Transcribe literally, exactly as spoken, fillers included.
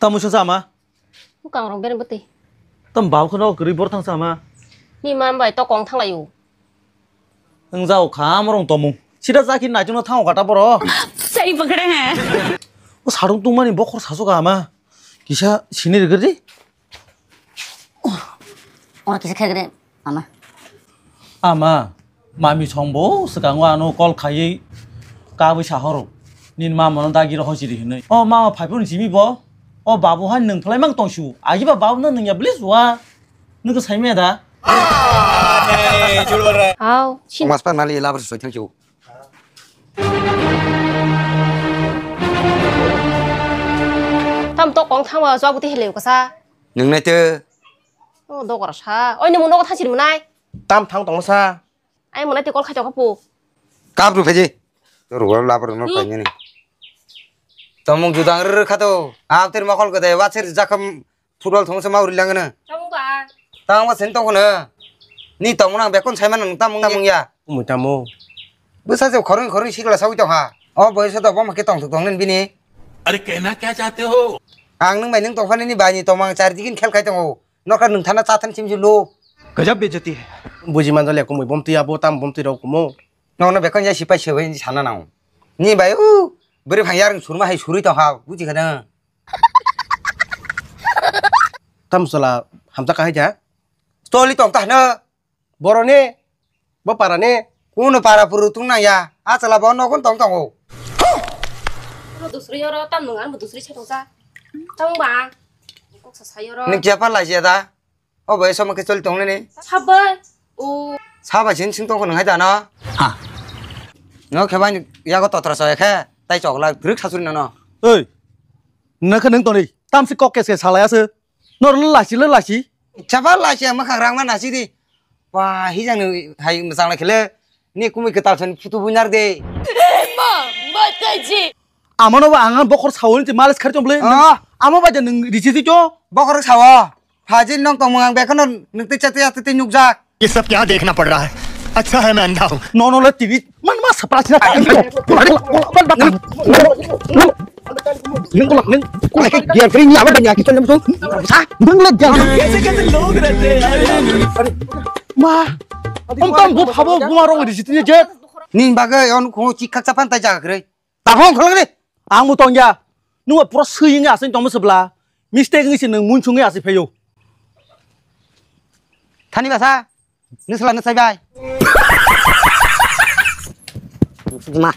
Tamo sa ama? Bwkang rok bereng bwtwi. Tam bau kheno kwrwi bor thang sa ama? Ni mam bai to kong thang laio. Wng jao kha amorong tomung. Sida jaki naichungno thango kata boro. Sai pakde hai. O sarung tungmani bokhor sasu ka ama. Kisa sini rigri. Oro kisa khegre ama. Ama, mami songbo swkango ano call khaiwi kabwi sahoro. Nini mamano dagi rohor siri hinwi. O mama phaiphuru simi bo. O babu hai nwng phlai mang tongsu. Agiba babu no nwngya blis wa. Nwng ko saimaya da? Aw, sin. Mas pa nali labar soi thang chu. Tam to kong thangwa jwabu te heleu kasa. Nwng nai te. O dogor sa. Oi nwng nogo thang siri mwnai. Tam thang tong sa. Ai mwnai te kol khai tong kha pu. Kap ru pheji. To ro labar no Hmm. Paini. Tomung judang rwrwkha to. Ak ter mokol gede wa ser jakam. Football thung se ma uri langano. Tamo ba? Tamo ba sen tong kono. Ni tong nang bekon sai man nang tamo tamo ya. Umui tamo. Bwsa se khoroi khoroi sikla sawi tong ha. O boyos to bom ke tong thuk tong nen bini. अरे कहना क्या चाहते हो? Ang nung bai nung tong phani ni bai ni tong mang char digin khel khai tong o. Nokra nung thana cha than sim ju lo. गजब बेइज्जती है। Buji manjale kumui bomti abo tam bomti rok kumo. Nono bekon ya sipai sebai sana nang. Ni bai u beri phang yar surma hai suri tong ha buji khana. Tam sala hamjak kahai ja. Stoli tong tahna. Boroni, bo parani. Kuno para puru tung nang ya. A sala bo nogon tong tongo. Oro dusri oro tam nung an bo dusri sai tongsa. Tam ba. Kok sa sai oro. Ning kiya pa lai ya da. O bai sama ke stoli tong nani. Sabai. O. Sabai sin sing tong ko nang hai da na. Ha. No khe bai ya ko totra sa khe. Tai chok la drik sa suri na no. Oi. Nang khe nang toni. Tam si kok kes ke salaya se. Nor lo lasi lo lasi. Chaba lasi ang makhang rang ma nasi di. Wah, hijang ni hai masang la khele. Ni kumui ketal son phutu bunyar de. Amo no ba ang bokhor sawo ni malis khari chomble. Ah. Amo ba je nung risi di cho. Bokhor sawo. Phajil nong tong mang bekhano nung te chate ate te nukjak. ये सब क्या देखना पड़ रहा है? अच्छा है मैं अंधा हूँ। No no le tini man ma sapra sina. Nung ko nung ko ke gear kring ya ba nya ki chon so. Sa nung le gear. कैसे कैसे लोग रहते हैं यार। Ma. Om tam bu phabo bu ma rong di sitini je. Ning bagai on ko chik khak chapan tai jaga kre. Taphong kholok re. Ang mu tong ya. Nung pura sui ngi asing tong sebla. Mistake ngi si nung mun chung ngi asing phayo. Thani basa. Nung sala nung sai bai. Ma.